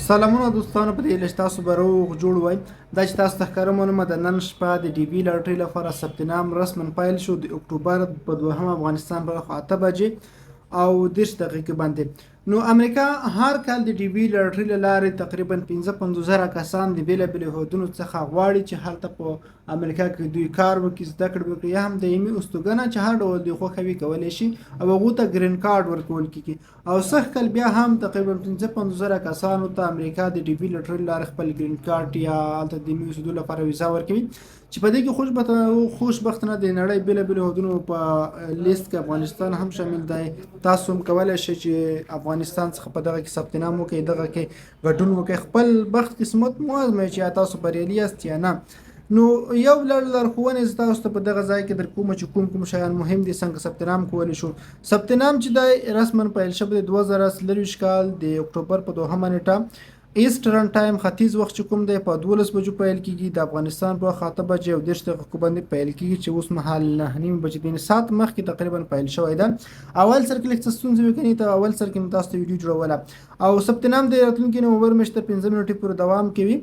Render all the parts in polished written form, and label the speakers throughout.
Speaker 1: سلامونه دوستانو، په دې هیله چې تاسو به روغ جوړ وای. دا چې تاسو ته ښکاره معلومه ده، نن شپه د ډي وي لاټري لپاره ثبت نام رسما پیل شو، د اکتوبر په دوهمه افغانستان په 8 بجې او 30 دقیقې باندې. نو امریکا هر کال د ډي وي لاټري له لارې تقریبا 55 زره کسان د بېلابېلو هېوادونو څخه غواړي چې هلته په امریکا کې دوی کار وکړي، زده کړې وکړي یا هم دایمي استوګنه، چې هر ډول دوی خوښه وي کولی شي، او هغو ته ګرین کارت ورکول کېږي. او سږ کال بیا هم تقریبا 55 زره کسانو ته امریکا د ډي وي لټري لارې خپل ګرین کارت یا هلته د دایمي اوسېدو لپاره ویزا ورکوي، چې په دې کې خوشبختانه د نړۍ بېلابېلو هېوادونو په لیست کې افغانستان هم شامل دی. تاسو هم کولی شئ چې افغانستان څخه په دغه کې ثبت نام وکړئ، دغه کې ګډون وکړئ، خپل بخت قسمت مو ازمایئ چې یا تاسو بریالي یاست یا نه. نو یو لړ لارښوونې زه تاسو ته په دغه ځای کې در کوم چې کوم کوم شیان مهم دي، څنګه ثبت نام کولی شو. ثبت نام چې دی رسما پیل شوی دی 2024 کال د اکتوبر په دوهمه نیټه، Eastern Time، ختیځ وخت چې کوم دی، په 12 بجو پیل کیږي. د افغانستان په وخت 8 بجې او 30 دقیقو باندې پیل کیږي، چې اوس مهال 9:30 بجې دي، ساعت مخکې تقریبا پیل شوی ده. اول سر کې لږ څه ستونزې وې کني ته اول سر کې مې تاسو ته ویډیو جوړوله. او ثبت نام د راتلونکي نومبر میاشتې تر 5 نیټې پورې دوام کوي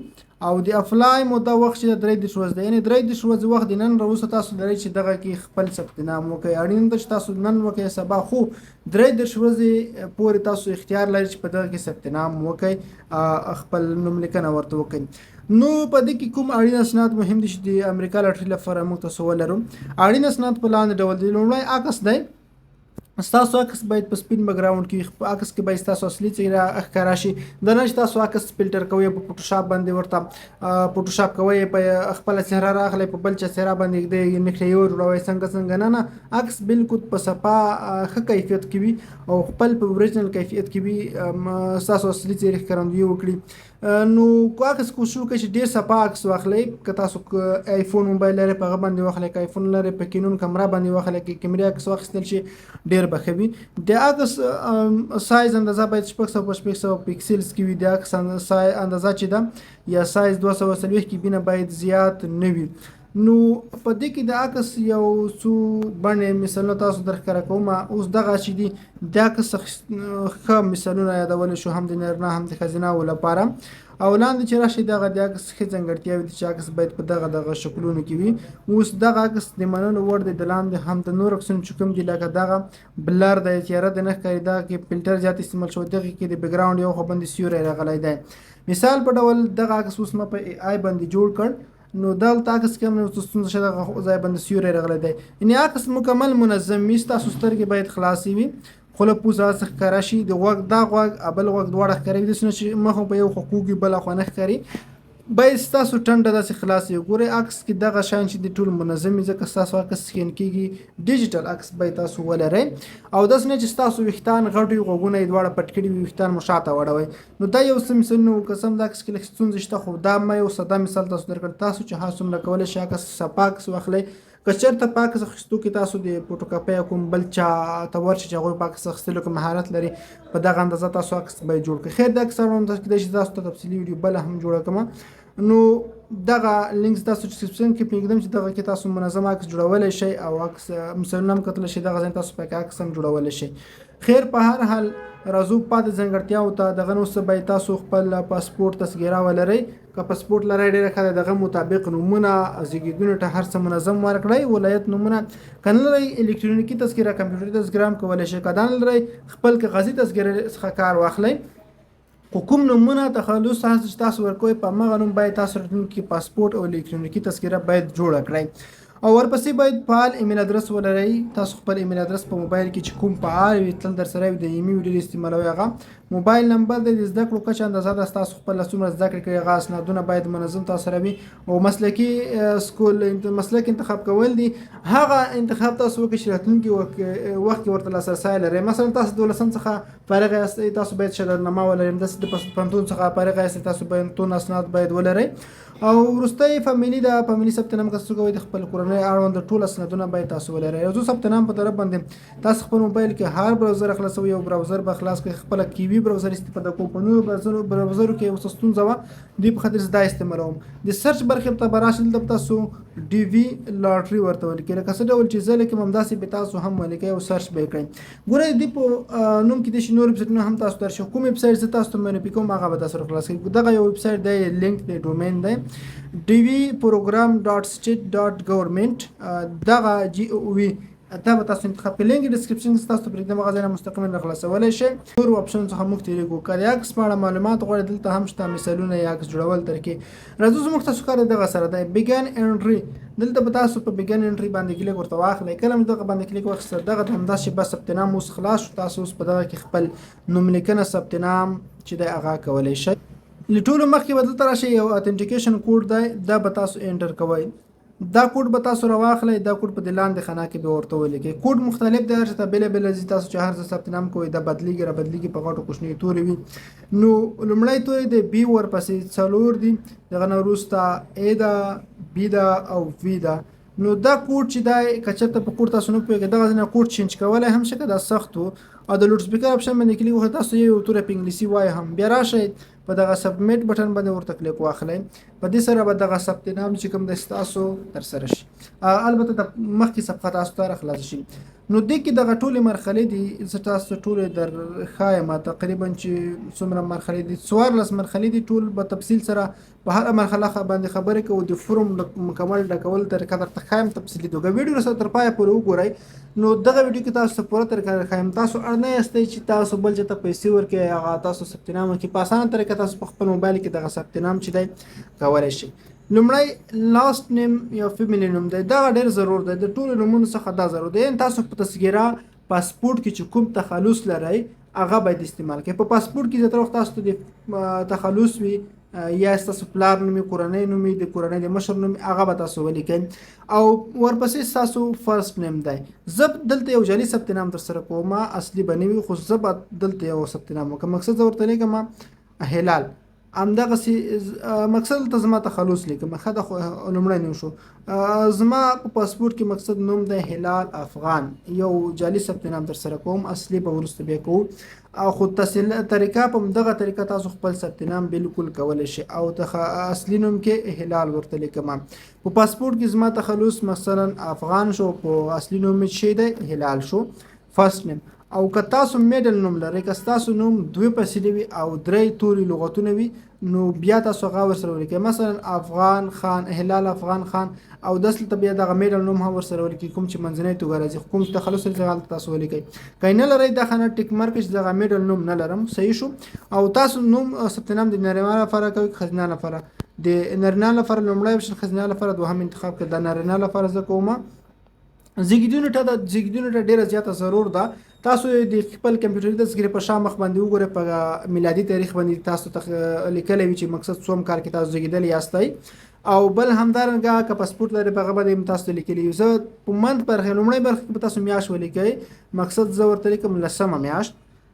Speaker 1: او د apply موده وخت چې 33 ورځې دی، یعنی 33 ورځې وخت د نن راوسته تاسو لرئ چې دغه کې خپل ثبت نام وکړئ. اړین ده چې تاسو نن وکړئ سبا، خو 33 ورځې پورې تاسو اختیار لرئ چې په دغه کې ثبت نام وکړئ، خپل نوم لیکنه ورته وکړئ. نو په دې کې کوم اړین اسناد مهم دي چې د امریکا لاټري لپاره موږ تاسو ولرو؟ اړین اسناد په لاندې ډول دي. لومړی عکس دی. ستاسو عکس باید په سپین بکګراوند کې، په عکس کې باید ستاسو اصلي څهره ښکاره شي. دا نه چې تاسو عکس فلټر کوئ، په فوټوشاپ باندې ورته فوټوشاپ کوئ، په خپله څهره راغلی، په بل چا څهره باندې د نښې یو جوړوئ، څنګه څنګه. نه نه، عکس بالکل په صفا ښه کیفیت کې وي او خپل په اوریجنل کیفیت کې وي، ستاسو اصلي څهرې ښکارندویي وکړي. نو کو عکس کوشش وکړئ چې ډیر صفا عکس واخلئ. که تاسو آیفون موبایل لرئ، په هغه باندې واخلئ، که آیفون لرئ، په کینون کمره باندې واخلئ، که کیمرې عکس واخیستل شي ډیر به ښه وي. د عکس سایز اندازه باید 600 په 600 pixels کې وي. د عکس اندازه چې ده یا سایز 240 کې نه باید زیات نه وي. نو په دې کې د عکس یو څو بڼې مثالونه تاسو در ښکاره کوم. اوس دغه چې دي، د عکس ښه مثالونه یادولی شو، هم د نارینه هم د ښځینه لپاره. او لاندې چې راشي، دغه د عکس ښې ځانګړتیاوې دي چې عکس باید په دغه دغه شکلونو کې وي. اوس دغه عکس د منلو وړ دی. د لاندې هم د نور عکسونو چې کوم دي، لکه دغه blur دی، چهره د نه ښکاري، دغه کې فلټر زیات استعمال شوی، دغه کې د بکګراونډ یو خوا باندې سیوری راغلی دی. مثال په ډول دغه عکس اوس ما په AI باندې جوړ کړ. نو دلته عکس کې هم یو څه ستونزه شته، دغه ځای باندې سیوری راغلی دی. یعنې عکس مکمل منظم وي، ستاسو سترګې باید خلاصې وي، خوله پوزه څه ښکاره شي، د غوږ دا غوږ او بل غوږ دواړه ښکاره وي، داسې نه چې مخ په یو خوا کوږ وي، بله خوا نه ښکاري. باید ستاسو ټنډه داسې خلاص وي. ګورئ، عکس کې دغه شیان چې د ټول منظم وي، ځکه ستاسو عکس سکین کېږي. ډیجیټل عکس باید تاسو ولرئ او داسې نه چې ستاسو ویښتان غټ وي، غوږونه یې دواړه پټ کړي وي، ویښتان مو شاته واړوئ. نو دا یو څه مثالونه وو. که څه هم د عکس کې لږ ستونزې شته، خو دا ما یو ساده مثال تاسو درکړ. تاسو چې هر څومره کولی شئ عکس صفا عکس واخلئ. که چېرته په عکس اخیستو کې تاسو د فوټوکاپي یا کوم بل چا ته ورشئ چې هغوی په عکس اخیستلو کې مهارت لري، په دغه اندازه تاسو عکس باید جوړ کړئ. خیر، د عکس اړوند تاسو کېدای شي تاسو ته تفصیلي ویډیو بله هم جوړه کړم. نو دغه لینک تاسو description کې پرېږدم چې دغه کې تاسو منظم عکس جوړولی شئ او عکس مثالونه هم کتلی شئ. دغه ځای تاسو پکې عکس هم جوړولی شئ. خیر، په هر حال راځو پاتې ځانګړتیاو ته. دغه نو څه باید تاسو خپل پاسپورت تذکره ولرئ. که پاسپورت لرئ ډېره ښه ده. دغه مطابق نومونه، زیږېدونو ته هر څه منظم ورکړئ، ولایت، نومونه. که نه لرئ، الکترونیکي تذکره، کمپیوټري تذکره هم کولی شئ. که دا نه لرئ، خپل کاغذي تذکره څخه کار واخلئ، خو کوم نومونه، تخلص هر څه چې تاسو ورکوئ، په هماغه نوم باید تاسو راتلونکي پاسپورت او الکترونیکي تذکره باید جوړه کړئ. او ورپسې باید فعال ایمیل ادرس ولرئ. تاسو خپل ایمیل ادرس په موبایل کې چې کوم فعال وي، تل در سره وي، د ایمي ډېر استعمالوي، هغه موبایل نمبر دی. د زده کړو کچه اندازه ده، تاسو خپل څومره زده کړې کړې، هغه اسنادونه باید منظم تاسو سره وي. او مسلکي سکول، مسلک انتخاب کول دي. هغه انتخاب تاسو وکړئ چې راتلونکي وخت کې ورته لاسرسی لرئ. مثلا تاسو دولسم څخه فارغ یاستئ، تاسو باید شهادتنامه ولرئ. همداسې د پوهنتون څخه فارغ یاستئ، تاسو پوهنتون اسناد باید ولرئ. او وروستی فامیلي ده. فامیلي ثبت نام که څوک کوئ، د خپل کورنۍ اړوند ټول اسنادونه باید تاسو ولرئ. راځو ثبت نام په طرف باندې. تاسو خپل موبایل کې هر browser خلاصوئ، یو browser به خلاص کړئ، خپله کیوي وی browser استفاده کوم. په نورو براوزرو کې یو څه ستونزه وه، دې په خاطر زه دا استعمالوم. د search برخې ته به راشئ، دلته به تاسو DV lottery ورته ولیکئ، لکه څه ډول چې زه لیکم همداسې به تاسو هم ولیکئ او search به یې کړئ. ګورئ دې په نوم کې داسې نور ویبسایټونه هم تاسو ته راشي. کوم ویبسایټ زه تاسو ته معرفي کوم هغه به تاسو خلاص کړئ. دغه یو ویبسایټ دی، لینک دی، domain دی، dvprogram.state.government دغه GOV، دا به تاسو انتخاب کړئ. لینک description کې تاسو پرېږدم، هغه ځای نه مستقیما راخلاصولی شئ. نورو option څخه موږ تېرېږو. که د عکس په اړه معلومات غواړئ دلته هم شته، مثالونه یې، عکس جوړول طریقې. راځو، زموږ تاسو کار دغه سره دی، begin entry. دلته به تاسو په begin entry باندې کلیک ورته واخلئ. کله مې دغه باندې کلیک واخیسته، دغه همداسې بس ثبت نام اوس خلاص شو. تاسو اوس په دغه کې خپل نوم لیکنه، ثبت نام چې دی هغه کولی شئ. له ټولو مخکې به دلته راشئ، یو authentication code دی، دا به تاسو enter کوئ. دا کوډ به تاسو راواخلئ، دا کوډ په دې لاندې خانه کې به ورته ولیکئ. کوډ مختلف دی، هر څه ته بېلابېل ځي. تاسو چې هر څه ثبت نام کوئ دا بدلیږي را بدلیږي، په غټو کوچنیو توري وي. نو لومړی توری دی B، ورپسې څلور دي، دغه نه وروسته A ده، B ده او V ده. نو دا کوډ چې دی، که چېرته په کوډ تاسو نه پوهېږئ، دغه ځای نه کوډ change کولی هم شئ که دا سخت و. او د loudspeaker option باندې کلیک وکړئ، تاسو یو توری په انګلیسي وایي هم. بیا راشئ په دغه submit button باندې ورته کلیک واخلئ. په دې سره به دغه ثبت نام چې کوم دی ستاسو ترسره شي، البته د مخکې صفحه تاسو ته راخلاصه شي. نو دې کې دغه ټولې مرحلې دي، زه تاسو ټولې در ښایم. تقریبا چې څومره مرحلې دي، 14 مرحلې دي. ټول به تفصیل سره په هره مرحله باندې خبرې کوو. د فورم مکمل ډکول طریقه درته ښایم تفصیلي توګه. ویډیو سره تر پایه پورې وګورئ. نو دغه ویډیو کې تاسو ته پوره طریقه ښایم. تاسو اړ نه یاستئ چې تاسو بل چاته پیسې ورکړئ هغه تاسو ثبت نام وکړي. په اسانه طریقه تاسو په خپل موبایل کې دغه ثبت نام چې دی کولی شئ. لومړی last name یا family نوم دی، دغه ډېر ضرور دی، د ټولو نومونو څخه دا ضرور دی. یعنی تاسو په تذکره پاسپورت کې چې کوم تخلص لرئ هغه باید استعمال کړئ. په پاسپورت کې زیاتره وخت تاسو ته د تخلص وي یا ستاسو پلار نوم، کورنۍ نوم، د کورنۍ د مشر نوم، هغه به تاسو ولیکئ. او ورپسې ستاسو first name دی. زه دلته یو جعلي ثبت نام ترسره کوم، اصلي به نه وي، خو زه به دلته یو ثبت نام وکړم. مقصد زه ورته لیکم هلال، همدغسې مقصد دلته زما تخلص لیکم. ښه ده، خو لومړی نوم شو. زما په پاسپورت کې مقصد نوم دی هلال افغان. یو جعلي ثبت نام ترسره کوم، اصلي به وروسته بیا کوو. او خو طریقه په دغه طریقه تاسو خپل ثبت نام بالکل کولی شئ. او اصلي نوم کې هلال ورته لیکم. په پاسپورت کې زما تخلص مثلا افغان شو، په اصلي نوم مې چې دی هلال شو، first name. او که تاسو middle نوم لرئ، که ستاسو نوم دوې پسیلې وي او درې توري لغتونه وي، نو بیا تاسو هغه ورسره ولیکئ. مثلا افغان خان، هلال افغان خان، او دلته بیا دغه middle نوم هم ورسره ولیکئ، کوم چې منځنۍ توګه راځي. کوم چې تخلص راځي هلته تاسو ولیکئ. که نه لرئ دا خانه tick mark چې دغه middle نوم نه لرم، صحیح شو. او تاسو نوم ثبت نام د نارینه لپاره کوئ که ښځینه لپاره؟ د نارینه لپاره لومړی option، ښځینه لپاره دوهم انتخاب کړئ. د نارینه لپاره زه کوم. زیږیدو نېټه ده، زیږیدو نېټه ډېره زیاته ضرور ده. تاسو د خپل کمپیوټري تذکرې په شا مخ باندې وګورئ، په میلادي تاریخ باندې تاسو ته لیکلی وي چې مقصد څوم کال کې تاسو زیږېدلی یاستئ. او بل همدارنګه که پاسپورت لرئ په هغه باندې هم تاسو ته لیکلي. زه په month برخې، لومړۍ برخه کې به تاسو میاشت ولیکئ. مقصد زه ورته لیکم لسمه میاشت.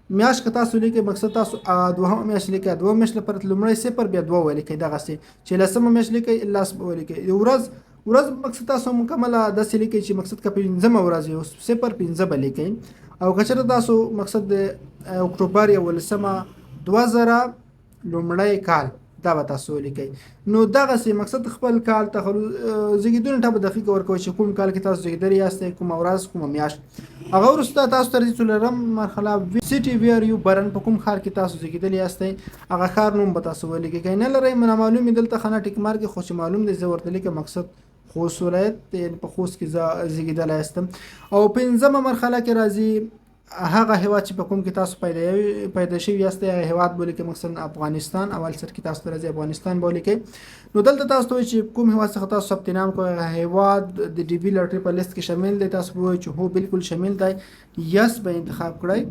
Speaker 1: میاشت که تاسو لیکئ، مقصد تاسو دوهمه میاشت لیکئ، دوهمه میاشت لپاره لومړی صفر بیا دوه ولیکئ، دغسې چې لسمه میاشت لیکئ لس به ولیکئ. ورځ، ورځ مقصد تاسو مکمله داسې لیکئ چې مقصد که پنځمه ورځ یو 05 به لیکئ. او که چېرته تاسو مقصد د اکتوبر 11 2000 لومړی کال، دا به تاسو ولیکئ. نو دغسې مقصد خپل کال تخلص، زیږېدو نېټه به دقیقه ورکوئ چې کوم کال کې تاسو زیږېدلي یاستئ، کومه ورځ، کومه میاشت. هغه وروسته تاسو ته راځي څلورم مرحله، city where you born، په کوم ښار کې تاسو زیږېدلي یاستئ هغه ښار نوم به تاسو ولیکئ. که نه لرئ نامعلوم دلته خانه tick mark، خو چې معلوم دی زه ورته لیکم مقصد خوست ولایت، یعنی په خوست کې زه زیږېدلی یاستم. او پنځمه مرحله کې راځي هغه هیواد چې په کوم کې تاسو پیدا شوي یاستئ هغه هیواد به ولیکئ. مثلا افغانستان، اول سر کې تاسو ته راځي افغانستان به ولیکئ. نو دلته تاسو ته وایي چې کوم هیواد څخه تاسو ثبت نام کوئ هغه هیواد د DV lottery په لیست کې شامل دی؟ تاسو به ووایئ چې هو بالکل شامل دی، yes به انتخاب کړئ.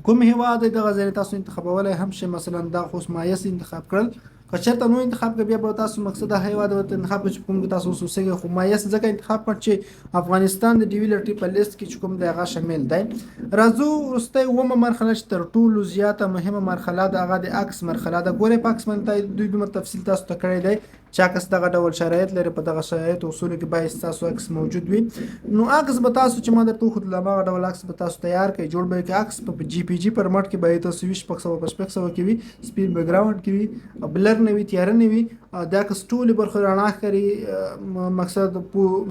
Speaker 1: کوم هیواد دی دغه ځای تاسو انتخابولی هم شئ. مثلا دا خو اوس ما yes انتخاب کړل، که چېرته no انتخاب کړئ بیا به تاسو مقصد هغه هیواد ورته انتخاب کړئ چې کوم کې تاسو اوس اوسېږئ. خو ما yes ځکه انتخاب کړ چې افغانستان د DV lottery په لیست کې چې کوم دی هغه شامل دی. راځو وروستۍ اوومه مرحله چې تر ټولو زیاته مهمه مرحله ده، هغه د عکس مرحله ده. ګورئ په عکس باندې دوی دومره تفصیل تاسو ته کړی دی. چې عکس دغه ډول شرایط لري، په دغه شرایط او اصولو کې باید ستاسو عکس موجود وي. نو عکس به تاسو چې ما درته وښودل هماغه ډول عکس به تاسو تیار کړئ، جوړ به یې کړئ. عکس په JPG format کې باید تاسو وي، 600 په 600 کې وي، سپین background کې وي، blur نه وي، تیاره نه وي، د عکس ټولې برخې رڼا ښکاري، مقصد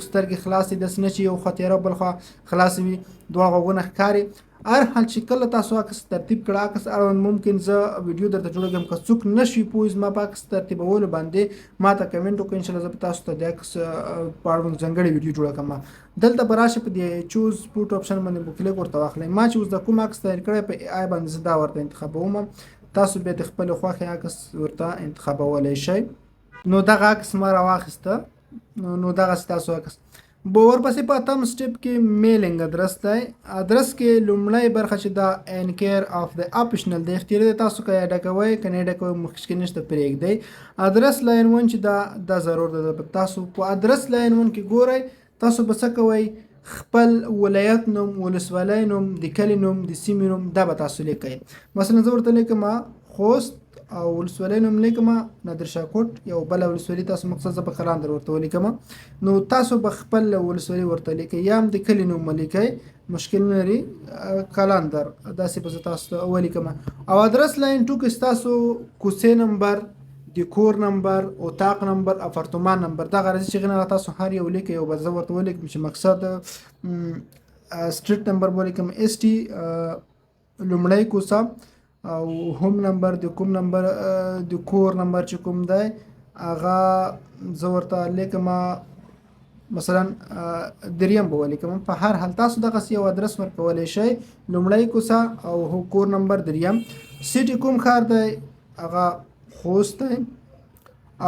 Speaker 1: سترګې خلاصې، داسې نه چې یو خوا تیاره بل خوا خلاصې وي، دوه غوږونه ښکاري. هر حال چې کله تاسو عکس ترتیب کړه، عکس اړوند ممکن زه ویډیو درته جوړه کړم. که څوک نشي پوه زما په عکس ترتیبولو باندې، ما ته کمنټ وکړئ، ان شاء الله زه به تاسو ته د عکس په اړوند ځانګړې ویډیو جوړه کړم. دلته به راشئ، په دې choose photo option باندې به کلیک ورته واخلئ. ما چې اوس د کوم عکس تیار کړی په AI باندې، زه دا ورته انتخابوم، تاسو بیا د خپلې خوښې عکس ورته انتخابولی شئ. نو دغه عکس ما راواخیسته. نو دغه ستاسو عکس به ورپسې په اتم step کې mailing address دی. ادرس کې لومړی برخه چې دا in care of the optional دی، اختیاري دی، تاسو که یې ډکوئ که نه ډکوئ مشکل نشته، پرېږدئ. Address line 1 چې دا دا ضرور ده. تاسو په address line 1 کې ګورئ، تاسو به څه کوئ؟ خپل ولایت نوم، ولسوالۍ نوم، د کلي نوم، د سیمې نوم، دا به تاسو لیکئ. مثلا زه ورته لیکم خوست او ولسوالۍ نوم لیکم نادر شاه کوټ، یو بله ولسوالي تاسو، مقصد زه په قلندر ورته ولیکم. نو تاسو به خپل ولسوالي ورته لیکئ یا هم د کلي نوم ولیکئ، مشکل نه لري. قلندر داسې به زه تاسو ته ولیکم. او address line 2 کې ستاسو کوڅې نمبر، د کور نمبر، اتاق نمبر، اپارتمان نمبر، دغه راځي چې غنه تاسو هر یو لیکئ. او به زه ورته ولیکم چې مقصد street number ولیکم، ST لومړی کوڅه او home number، د کوم نمبر، د کور نمبر چې کوم دی هغه زه ورته لیکم، مثلا دریم به ولیکم. په هر حال تاسو دغسې یو ادرس ورکولی شئ، لومړی کوڅه او کور نمبر دریم. city کوم ښار دی؟ هغه خوست دی.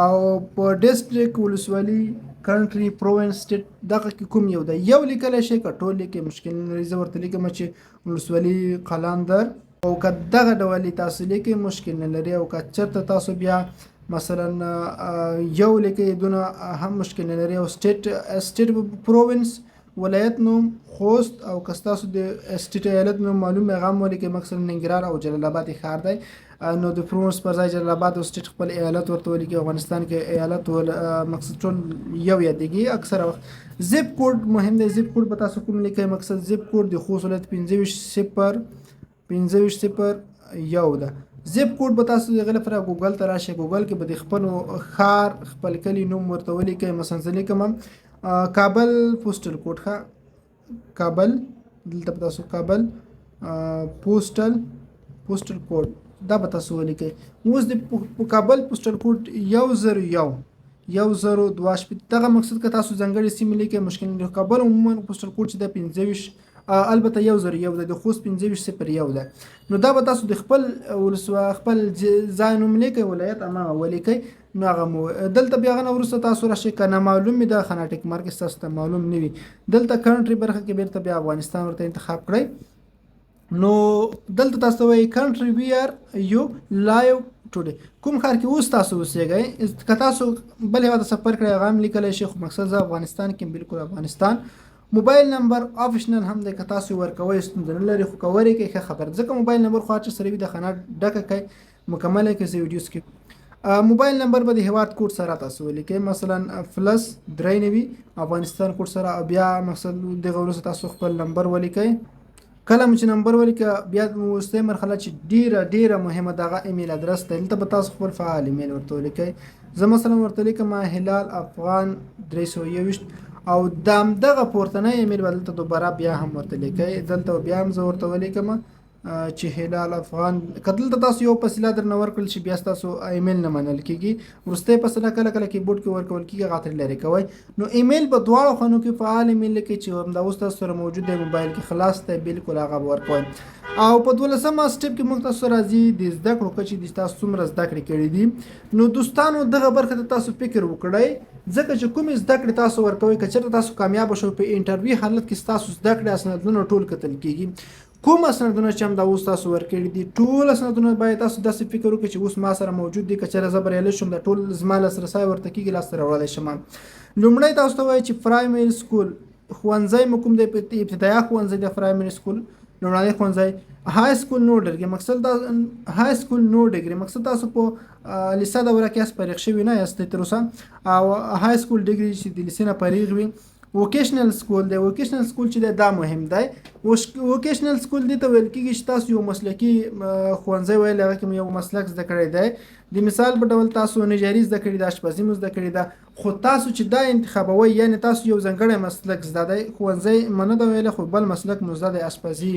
Speaker 1: او په district، ولسوالي، country، province، state دغه کې کوم یو دی، یو لیکلی شئ که ټول لیکئ مشکل نه لري. زه ورته لیکم چې ولسوالي قلندر، او که دغه ډول تاسو لیکئ مشکل نه لري. او که چېرته تاسو بیا مثلا یو لیکئ دونه هم مشکل نه لري. او state، province، ولایت نوم خوست، او که ستاسو د state ایالت نوم معلوم هغه هم ولیکئ. مثلا ننګرهار او جلال آباد ښار دی، نو د province پر ځای جلال آباد او state خپل ایالت ورته ولیکئ. افغانستان کې ایالت ول مقصد ټول یو یادېږي اکثره وخت. zip code مهم دی. zip code به تاسو کوم لیکئ؟ مقصد zip code د خوست ولایت 25 0 25 0 1 ده. zip code به تاسو د هغې لپاره ګوګل ته راشئ، ګوګل کې به د خپل ښار، خپل کلي نوم ورته ولیکئ. مثلا زه لیکم کابل postal code. ښه، کابل، دلته به تاسو کابل postal code دا به تاسو ولیکئ. اوس د کابل postal code 1 0 1 1 0 2 شپېته دغه. مقصد که تاسو ځانګړې سیمې لیکئ مشکل نه. کابل عموما postal code چې ده 25، البته 1 0 1 ده، د خوست 25 0 1 ده. نو دا به تاسو د خپل ولسوا خپل ځای نوم لیکئ، ولایت هماغه ولیکئ. نو هغه مو دلته بیا هغه نه وروسته تاسو راشئ، که نه معلوم ده خانه tick mark ستاسو ته معلوم نه وي، دلته country برخه کې بیرته بیا افغانستان ورته انتخاب کړئ. نو دلته تاسو وایي country where you live today، کوم ښار کې اوس تاسو اوسېږئ. که تاسو بل هېواد ته سفر کړی هغه هم لیکلی شئ، خو مقصد زه افغانستان کې، بالکل افغانستان. موبایل نمبر optional هم دی، که تاسو ورکوئ ستونزه نه لري، خو که ورکړئ ښه خبره، ځکه موبایل نمبر خو هر چا سره وي. د خانه ډکه کړئ، مکمله کړئ. زه videos کې موبایل نمبر به د هیواد کوډ سره تاسو ولیکئ، مثلا +93 افغانستان کوډ سره، او بیا مقصد دغه وروسته تاسو خپل نمبر ولیکئ. کله مو چې نمبر ولیکه، بیا وروستۍ مرحله چې ډیره ډیره مهمه دغه email address دی. دلته به تاسو خپل فعال ایمیل ورته ولیکئ. زه مثلا ورته لیکم هلال افغان 321، او د همدغه پورتنی ایمیل به دلته دوباره بیا هم ورته لیکئ. دلته بیا هم زه ورته ولیکم چې هلال افغان. که دلته تاسو یو فاصله درنه ورکړل شي، بیا ستاسو ایمیل نه منل کیږي. وروستۍ فاصله کله کله کیبورډ کې ورکول کیږي، هغه ترې لرې کوئ. نو ایمیل به دواړو خانو کې فعال ایمیل لیکئ چې همدا اوس تاسو سره موجود دی، موبایل کې خلاص دی، بالکل هغه به ورکوئ. او په 12مه step کې موږ تاسو راځي د زده کړو کچې، د تاسو څومره زده کړې کړې دي. نو دوستانو، دغه برخه ته تاسو فکر وکړئ، ځکه چې کومې زده کړې تاسو ورکوئ، که چېرته تاسو کامیاب شئ په interview حالت کې، ستاسو زده کړې اسنادونه ټول کتل کیږي. کوم اسنادونه چې هم دا اوس تاسو ورکړي دي، ټول اسنادونه باید تاسو داسې فکر وکړئ چې اوس ما سره موجود دي، که چېرې زه بریالی شوم دا ټول زما لاسرسی ورته کېږي، لاسته راوړلی شم. لومړی تاسو ته وایي چې primary school، ښوونځی مو کوم دی؟ ابتدایه ښوونځی د primary school. لومړنی ښوونځی، high school no degree، مقصد دا high school no degree، مقصد تاسو په لیسه دوره کې یاست، فارغ شوي نه یاست تر اوسه، او high school degree چې د لیسې نه فارغ وي. vocational school دی، vocational school چې دی دا مهم دی. vocational school دې ته ویل کېږي چې تاسو یو مسلکي ښوونځی ویل، هغه کې یو مسلک زده کړی دی. د مثال په ډول تاسو نجاري زده کړې ده، اشپزي مو زده کړې ده، خو تاسو چې دا انتخابوئ، یعنې تاسو یو ځانګړی مسلک زده دی، ښوونځی مو نه ده ویلی خو بل مسلک مو زده دی، اشپزي،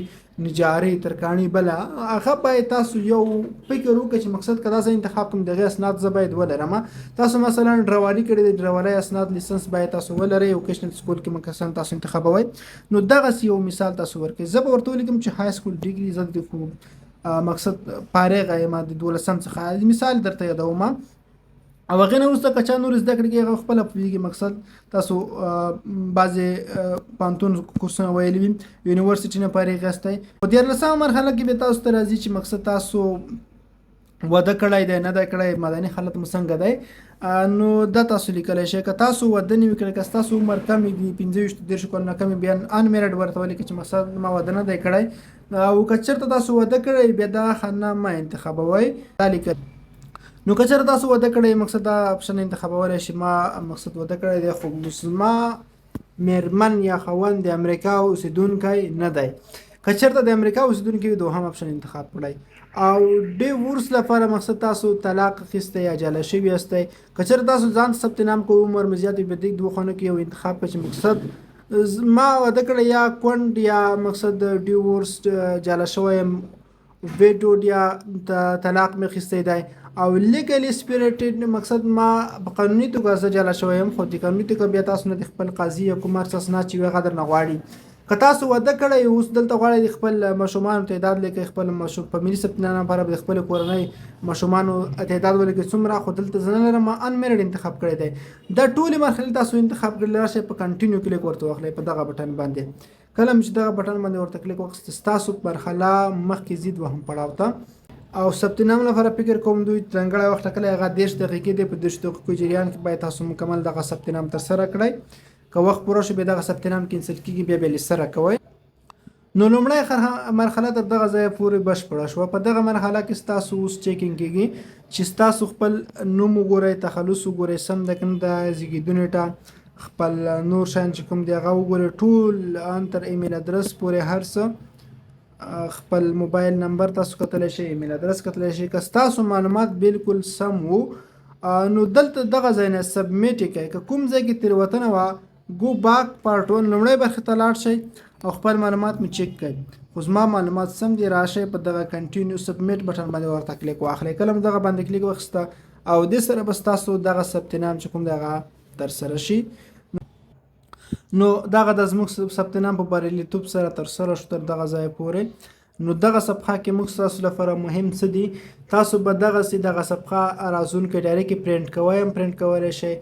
Speaker 1: نجاري، ترکاڼي، بله هغه باید تاسو یو فکر وکړئ چې مقصد که دا زه انتخاب کوم، دغه اسناد زه باید ولرم. تاسو مثلا ډرایوري کړې ده، ډرایورۍ اسناد، license باید تاسو ولرئ. vocational school کې مثلا تاسو انتخابوئ، نو دغسې یو مثال تاسو ورکړئ. زه به ورته ولیکم چې high school degree، زه د مقصد فارغه یم د 12 څخه، مثال درته یادوم. او هغې نه وروسته که چا نور زده کړې کوي، هغه خپله پوهېږي. مقصد تاسو بعضې پوهنتون کورسونه ویلي وي، university نه فارغ یاستئ. په 13مه مرحله کې بیا تاسو ته راځي چې مقصد تاسو واده کړی دی، نه دی کړی، مدني حالت مو څنګه دی، نو دا تاسو لیکلی شئ. که تاسو واده نه وي کړی، که ستاسو عمر کمې دي، 25 30 کلونه کمې، بیا unmarried ورته ولیکئ چې مقصد ما واده نه دی کړی. او که چېرته تاسو واده کړی، بیا دا خانه مه انتخابوئ، دا لیکل. نو که چېرته تاسو واده کړی، مقصد دا option انتخابولی شئ، ما مقصد واده کړی دی خو زما میرمن یا خاوند د امریکا اوسیدونکی نه دی. که چېرته د امریکا اوسیدونکی وي، دوهم option انتخاب کړئ. او divorce لپاره مقصد تاسو طلاق اخیستی یا جلا شوي یاستئ، که چېرته تاسو ځان ثبت نام کوئ، عمر مو زیات وي، په دې دوو خانو کې یو انتخاب کړئ چې مقصد ما واده کړی یا کونډ یا مقصد divorce، جلا شوی یم، widowed یا طلاق مې اخیستی دی، او legally separated، مقصد ما په قانوني توګه زه جلا شوی یم. خو د قانوني توګه بیا تاسو نه د خپل قاضي یا کوم هر څه اسناد چې وي هغه درنه غواړي. که تاسو واده کړی، اوس دلته غواړئ د خپل ماشومانو تعداد لیکئ، خپل ماشوم په ملي ثبت نام لپاره د خپل کورنۍ ماشومانو تعداد ولیکئ څومره، خو دلته زه نه لرم، ما unmarried انتخاب کړی دی. دا ټولې مرحلې تاسو انتخاب کړل، راشئ په continue کلیک ورته واخلئ په دغه بټن باندې. کله چې دغه بټن باندې ورته کلیک واخیست، ستاسو مرحله مخکې ځي دوهم پړاو ته. او ثبت نام لپاره فکر کوم دوی ځانګړی وخت ټاکلی، هغه 30 دقیقې دی. په 30 دقیقو جریان کې باید تاسو مکمل دغه ثبت نام ترسره کړئ. که وخت پوره شو، بیا دغه ثبت نام cancel کیږي، بیا بیا له سره کوئ. نو لومړی مرحله تر دغه ځایه پورې بشپړه شوه. په دغه مرحله کې ستاسو اوس checking کیږي چې ستاسو خپل نوم وګورئ، تخلص وګورئ سم ده که نه ده، زیږېدو نېټه، خپل نور شیان چې کوم دی هغه وګورئ ټول، ان تر email address پورې هر څه، خپل موبایل نمبر تاسو کتلی شئ، email address کتلی شئ. که ستاسو معلومات بالکل سم وو، نو دلته دغه ځای نه submit یې کړئ. که کوم ځای کې تېروتنه وه، go back part 1، لومړۍ برخې ته لاړ شئ او خپل معلومات مو چک کړئ. خو زما معلومات سم دي، راشئ په دغه continue submit button باندې ورته کلیک واخلئ. کله مو دغه باندې کلیک واخیسته، او دې سره به ستاسو دغه ثبت نام چې کوم دی هغه ترسره شي. نو دغه د زموږ ثبت نام په بریالیتوب سره ترسره شو تر دغه ځای پورې. نو دغه صفحه کې موږ ستاسو لپاره مهم څه دي؟ تاسو به دغسې دغه صفحه رازونکې direct print کوئ هم پرنټ کولی شئ،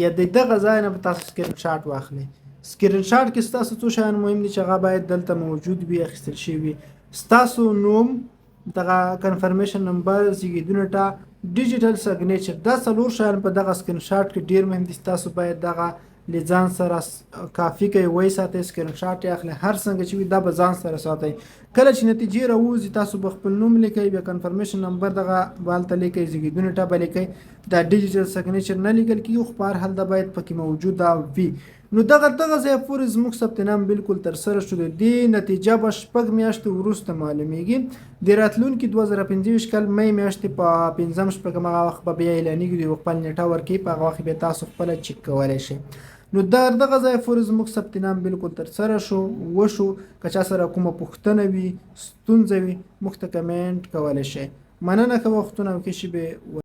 Speaker 1: یا د دغه ځای نه به تاسو سکرین شاټ واخلئ. سکرین شاټ کې ستاسو څو شیان مهم دي چې هغه باید دلته موجود وي، اخیستل شوي وي: ستاسو نوم، دغه confirmation number، زیږېدو نېټه، digital signature. دا څلور شیان په دغه سکرین شاټ کې ډیر مهم دي. تاسو باید دغه له ځان سره کاپي کوي، وای ساتئ، سکرین شاټ یې اخلئ، هر څنګه چې وي دا به ځان سره ساتئ. کله چې نتیجې راووځي، تاسو به خپل نوم لیکئ، بیا confirmation number دغه به هلته لیکئ، زیږېدو نېټه به لیکئ. دا digital signature نه لیکل کېږي، خو په هر حال دا باید پکې موجوده وي. نو دغه ځای پورې زموږ ثبت نام بالکل ترسره شو. د دې نتیجه به 6 میاشتې وروسته معلومیږي. د راتلونکي 2025 کال مې میاشتې په پنځم، شپږم، هغه وخت به بیا اعلانېږي. دوی خپل نېټه ورکوي، په هغه وخت بیا تاسو خپله چک کولی شئ. نو در دغه ځای پورې زموږ ثبت نام بالکل ترسره شو، وشو. که چا سره کومه پوښتنه وي، ستونزه وي، موږ ته کمنټ کولی شئ. مننه، ښه وختونه او ښې شېبې.